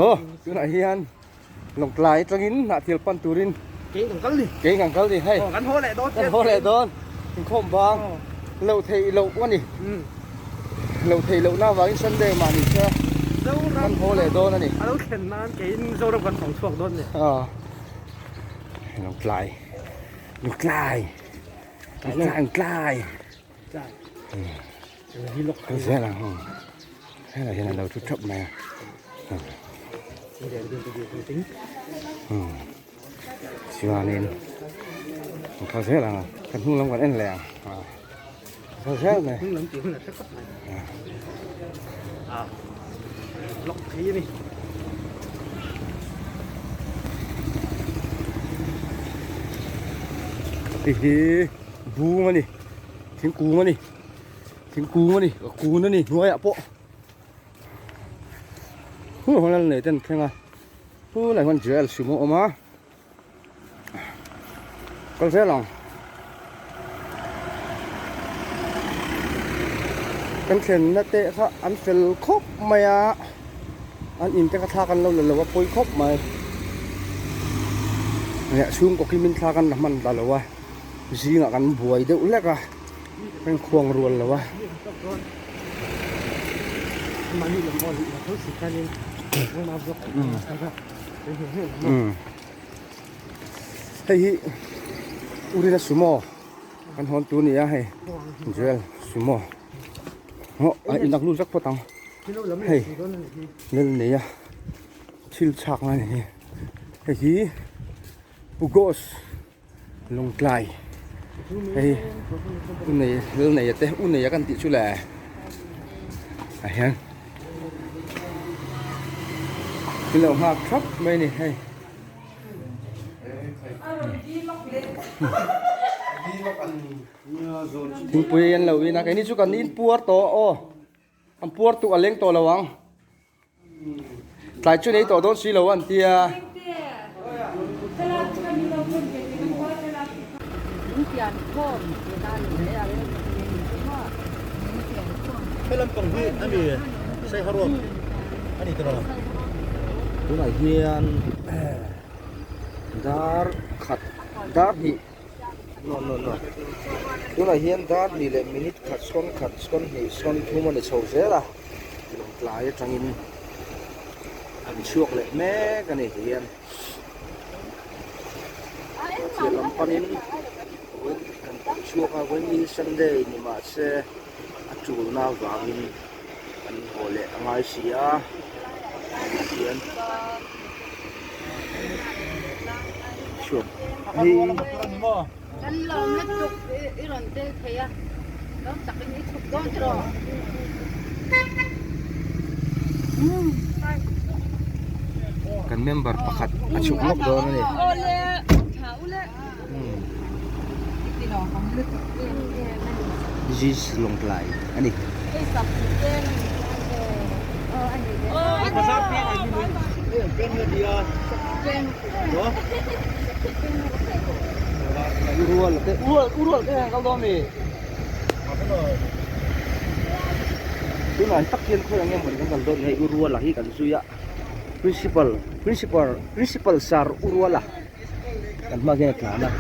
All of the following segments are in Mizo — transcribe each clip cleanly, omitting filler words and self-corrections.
Aw tunah hian Lawngtlai atangin Hnahthial pan turin Kei kan kal ni. Kei kan kal ni hei. Aw kan haw leh dawn. Kan haw leh dawn. Inkhawm bang loh theih loh a ni. Loh theih loh na avangin Sunday mah ni se kan haw leh dawn a ni. A lo thlen nan keiin Mizoram kan fang chhuak dawn ni. Aw Lawngtlai Lawngtlai Lawngtlai Tlai. Kan zel ang heng helai hian alo thu thap mai a chuanin kan kal zel ang a kan hnung lam kan en leh ang kal zel mai hei hi bung a ni thingkung a ni. Thingkung a ni a kun a ni hnuaiah pawh hu hawn lal nei ten thleng a chulai huan jail sumo a awm a kal zel ang kan thlenna te kha an fel khawp mai a an in te kha thlak an lo la lo a pawi khawp mai chhungkaw kimin thlak an la hman ta lo a zingah kan buai deuh hlek a. Kan khuang rual lo a. Hei hi Urina sumo kan hawn tur ni a hei Joel sumo hawh a in lut vek phawt ang hei lel nei a thil chhak lai a ni hei hi Pugos. Lawngtlai hei u nei lal nei te u nei a kan tih chu le ah hian min lo nghak thap mai a ni hei. Thingpui an lo in a keini chu kan in puar tawh aw an puar tuk a leng tawh lo ang. Tlai chu nei tawh dawn si lo an tia. Tunah hian dar khat dar hnih no no no tunah hian dar hnih leh minute khat sawn khat sawn hnih sawn thum a ni chho zel a. Lawngtlai atangin an chhuak leh mek a ni hian thil lam panin kan chhuak a vawiin Sunday ni mahse a tulna avangin kan haw leh a ngai si a tihian chhuak hi. Kan member pakhat a chhuk lawk dawn a ni. This is Lawngtlai a ni. Urual te urual urual te kal dawn mi tunah tak hian khawi ang em kan kal dawn hei uruala hi kan zui a principal principal principal sir uruala kan hma hian a tlan a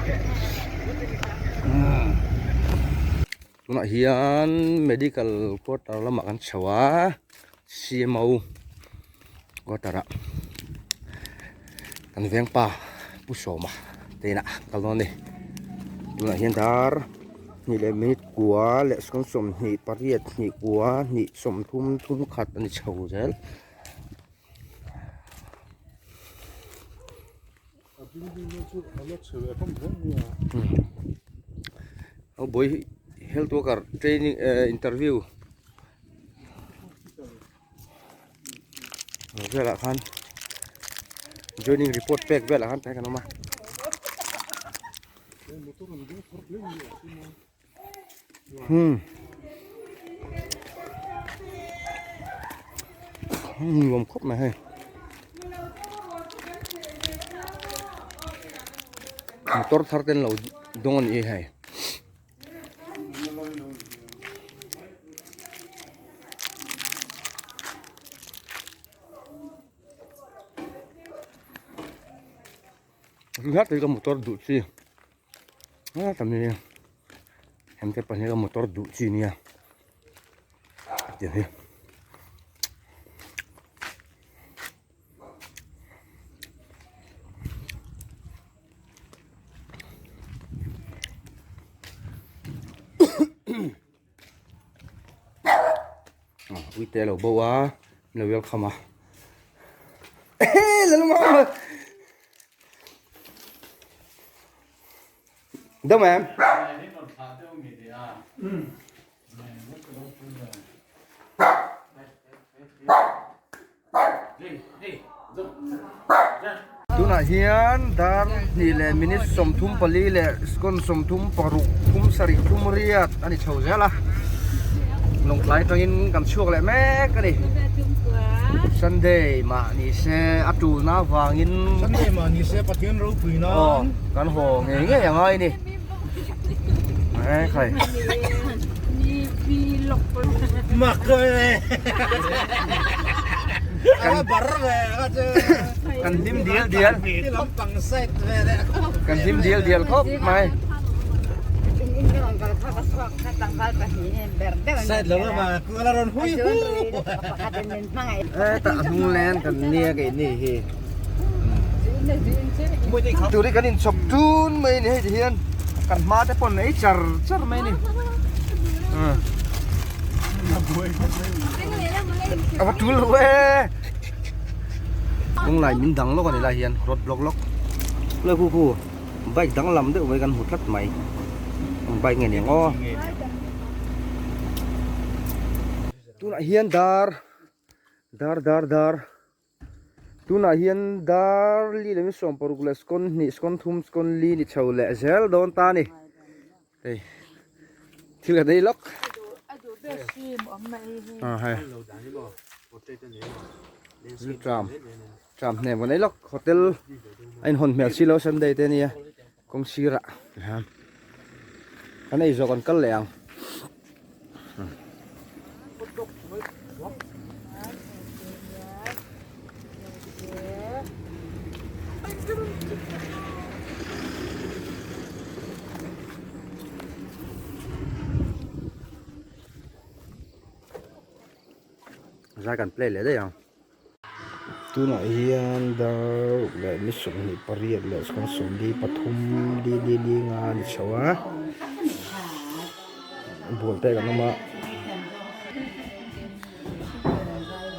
tunah hian medical quarter lamah kan chho a C_M_O quarter ah kan veng pa pu sawma te inah kal dawn a ni tunah hian dar hnih leh minute kua leh sawm sawmhnih pariat hnih kua hnih sawmthum thum khat a ni chho zel. Aw health worker training eh interview velah khan joining report pek velah khan kan awm a. Hmm. Nuam khawp mai hei. Motor thar ten lo dawng a ni hei. Hlak te ka motor duh chi a ta mi hem te pahnih ka motor duh chi nia tiang hi. Uite a lo bo a min lo welcome a Dam em? Tunah hian dar hnih leh minute 34 leh second 36 thum sarih thum riat a ni chho zel a lawngtlai atangin kan chhuak leh mek a ni Sunday mah ni se a tulna avangin Sunday mah ni se Pathian ropui nan kan haw ngei ngei a ngai a ni. Kan hlim dial dial kan hlim dial dial khawp mai hetah a hnung len kan nia kei ni hi Turi kan inchhawp tun mai a ni hei ti hian kan hma te pawn ei char char mai a ni a va tul lo e kawng lai min dang lawk a ni lai hian road block lawk lai khu khu bike dang lam deuh mai kan hmu tlat mai bike nge ni ang aw tunah hian dar dar dar dar. Tunah hian dar li leh 16 leh sikawn hnih sikawn thum sikawn li ni chho leh zel dawn ta a ni hei thil ka nei lawk ah hei tram tram hnem ka nei lawk hotel a inhawn hmel si lo Sunday te ania kawng sirah tihian kan ei zawh kan kal leh ang. Zai kan play leh daih ang. Tunah hian dar ruk leh ni 28 leh 43 li li li nga a ni chho a bual te kan awm a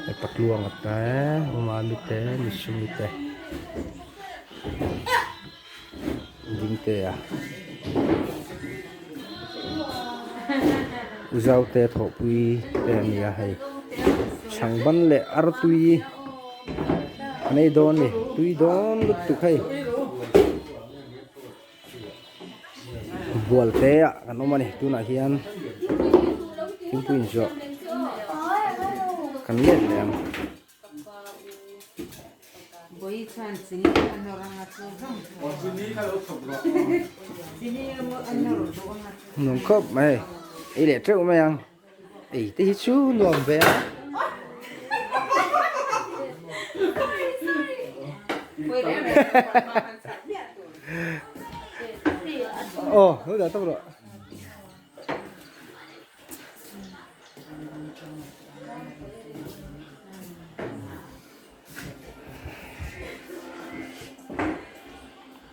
hei patluanga te umami te misumi te dingtea uzaute thawhpui te a ni a hei chhangban leh artui an ei dawn a ni tui dawn lutuk hei bual te ah kan awm a ni tunah hian thingpui inzawh kan let leh ang. Nuam khawp mai ei leh teuh mai ang ei te hi chu nuam ve a. Aw lo dah tawp rawh.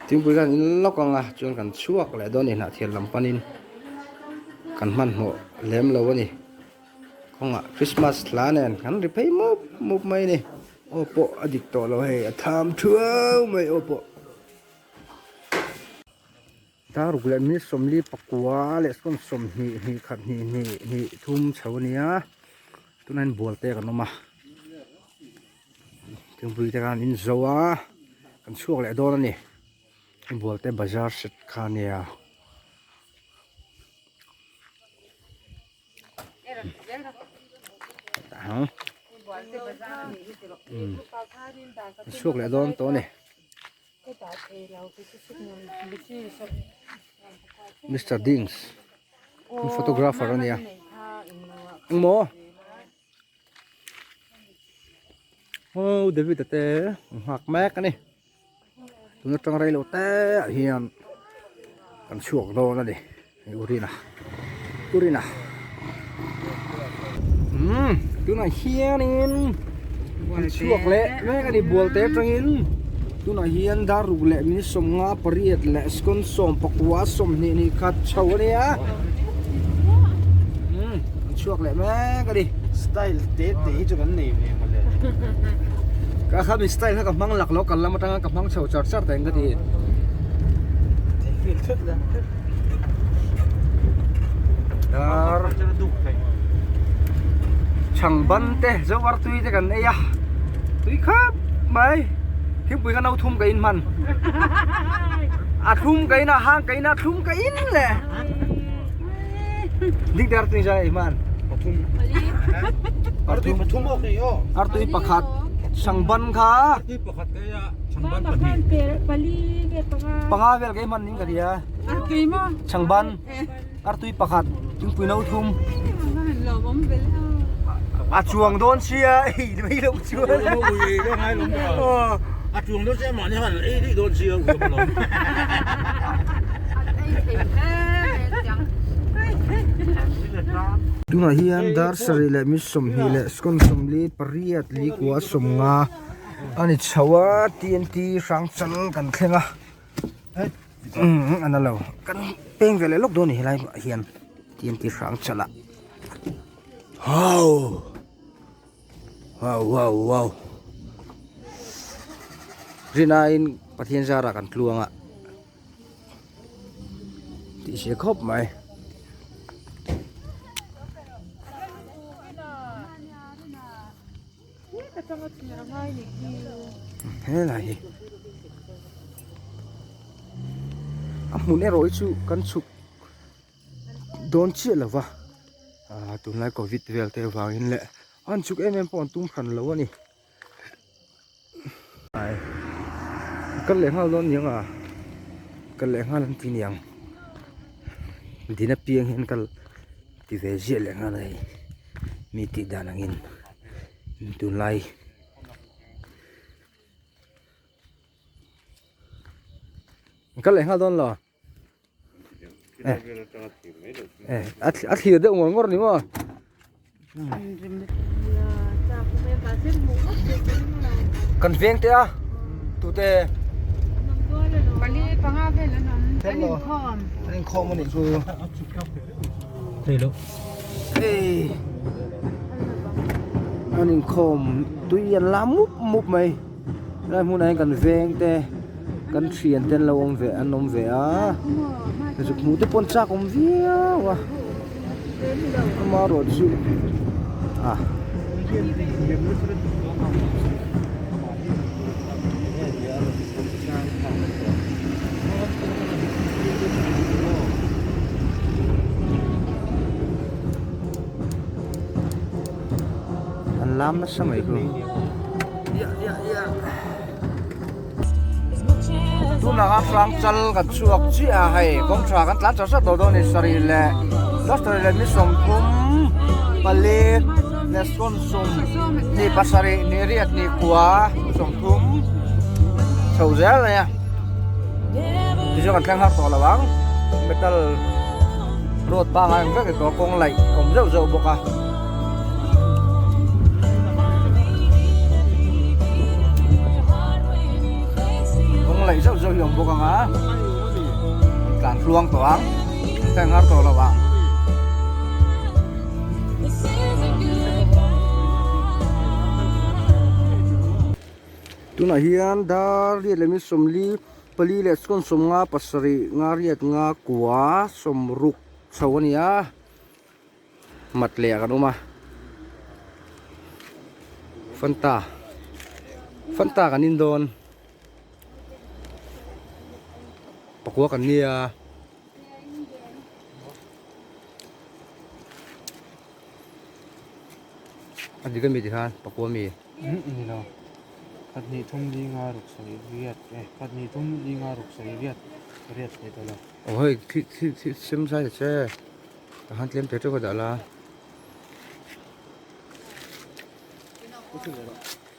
Thingpui kan in lawk ang a chuan kan chhuak leh dawn a ni hnahthel lam panin kan hmanhmawh lem lo a ni kawngah Christmas hla nen kan ri phei mup mup mai a ni aw pawh a dik tawh lo hei a tham thuau mai aw pawh. Dar ruk leh minute 44 leh sawn 20 hnih khat hnih hnih hnih thum chho a nia tunah hian bual te kan awm a thingpui te khan in zo a kan chhuak leh dawn a ni bual te bazar set kha a nia. Chhuak leh dawn tawh a ni. Mister Dings photographer a nia engmaw aw David a te nghak mek a ni. Tun atang rei lo te ah hian kan chhuak dawn a ni hei u Rina u Rina umm tunah hianin kan chhuak leh mek a ni bual te atangin tunah hian dar ruk leh min sawmnga pariat leh second 19 20 khat chho a nia umm kan chhuak leh mek a ni. Style te te hi chu kan nei ve mawle. Ka khami style kha ka hmang lak lo kal lam atanga ka hmang chho char char ta eng ka ti. Thei feel thut la. Dar chhang ban te zo ar tui te kan ei a tui khap mai thingpui kha no thum ka in hman a thlum ka in a hang ka in a thlum ka in le. Ding te artui zai ei hman. Pathum. Artui pathum awk ei aw. Artui pakhat sangban kha. Artui pakhat ka ei a sangban pahnih. Pali nge panga. Panga vel ka ei hman ning ka ria. Artui maw? Sangban artui pakhat thingpui no thum. A chuang dawn sia ei mai loh chuan. Ui ka ngai lawm ta. A chuang dawn sia mahni han ei rih dawn sia ui ka lawm. Tunah hian dar sarih leh mi 20 leh second 40 pariat li kua 50 a ni chho a TNT hrangchal kan thleng a umm a na lo kan peng ve leh lawk dawn a ni helai ah hian TNT hrangchal ah hau wow wow wow rinaiin Pathian zara kan tluang a. Tih hria khawp mai. Helai hi a hmun erawh hi chu kan chhuk dawn chiah lo va ah tunlai covid vel te avangin leh an chhuk em em pawh an tum hran lo a ni. Ai kal leh nghal dawn niang a kal leh nghal an ti niang dina piang hian kal ti ve ziah leh nghal a hei mi tih dan angin tunlai kal leh nghal dawn lo. A thlir deuh ngawr ngawr ni maw? Kan veng te a tute Pali panga vel an awm an inkhawm an inkhawm a nih chu Thei lo Ei an inkhawm tui an la mup mup mai Helai hmunah hian kan veng te kan thian te an lo awm ve an awm ve a zuk hmuh te pawh an chak awm viau a amaherawhchu ah an lam nasa mai chu. Tunah khan hrang chal kan chhuak chiah a hei kawng tha kan tlan char char tawh dawn a ni sarih leh sarih leh ni 30 pali leh 70 ni pasarih ni riat ni kua 30 chho zel a nia tichuan kan thleng har tawh lo ang metal road pangngai ang vek ni tawh kawng laih awm zeuh zeuh bawk a. Kawng laih zauh zauh hi a awm bawk ang a tlan tluang tawh ang thleng har tawh lo ang. Tunah hian dar riat leh min 40 pali leh chuan 50 pasarih nga riat nga kua 60 chho a ni a. Mat leh ah kan awm a Fanta Fanta kan in dawn pakua kan nia a dik ami tikhan pakua mi ni lo khat hnih thum li nga ruk sarih riat eh khat hnih thum li nga ruk sarih riat riat leh tawh lo aw hei khi khi khi sem zai ta che. Tah khan tlem te teuh ka dah la.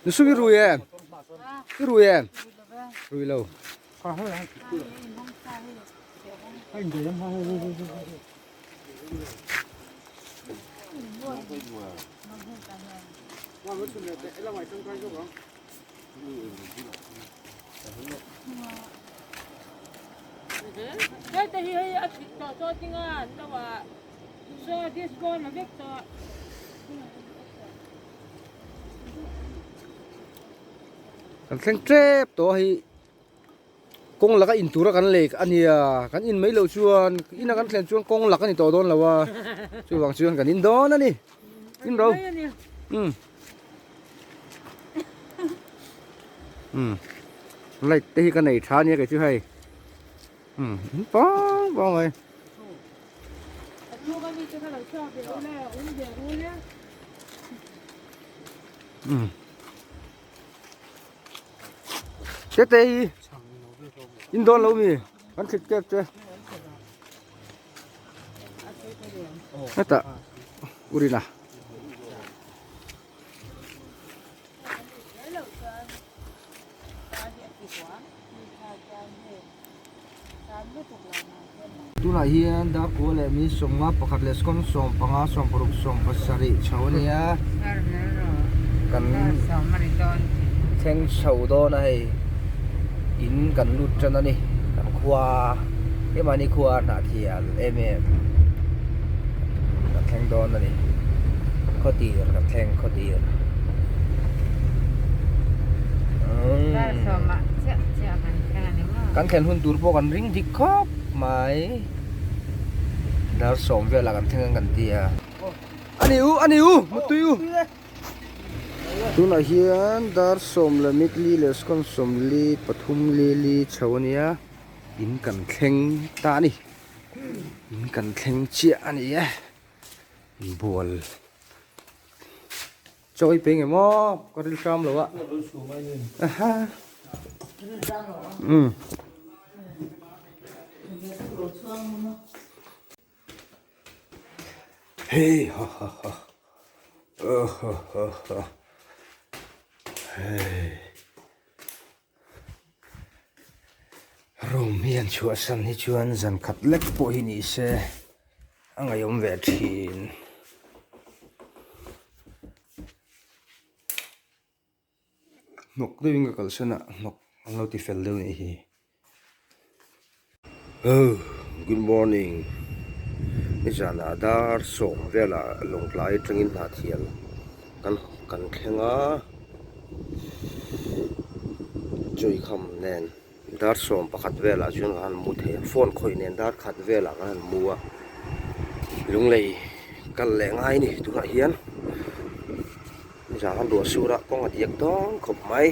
Nusung i rui em? I rui em? Rui lo. Kan thleng tep tawh a hei kawng laka in tura kan lei a nia kan in mai loh chuan ina kan thlen chuan kawng lak a ni tawh dawn lo a chuvang chuan kan in dawn a ni in ro um um light te hi ka nei tha ania kei chu hei um in pang pang mai. Um Tete hi in dawn lo mi kan thlit tep che hetah urina Tunah hian Darkua leh mi sawmnga pakhat leh sawm 15 60 17 chho a nia kan thleng chho dawn a hei in kan lut tan a ni kan khua keimahni khua hnah thial em em kan thleng dawn a ni khawtir kan thleng khawtir kan thlen hun tur pawh kan ring dik khawp mai dar sawm velah kan thleng ang kan ti a ani u ani u mutui u tunah hian dar sawm leh mitli leh sekawn sawmli pathum li li chho a nia in kan thleng ta a ni in kan thleng chiah a ni e inbual chaw i pe nge maw ka ril hram lo a aha um hei ha ha ha ha ha ha hei Room hi an chhuahsan hi chuan zan khat lek pawh hi ni se a ngaihawm ve thin. Hnawk deuhin ka kalsan a hnawk an lo ti fel deuh nih hi. Oh good morning nizanah dar sawm velah lawngtlai atangin hna thial kan kan thleng a chawikham nen dar sawm pakhat velah chuan ka han mu thei a phone khawih nen dar khat velah ka han mu a lunglei kal leh ngai a ni tunah hian nizan khan ruah sur a kawng a diak dawn khawp mai.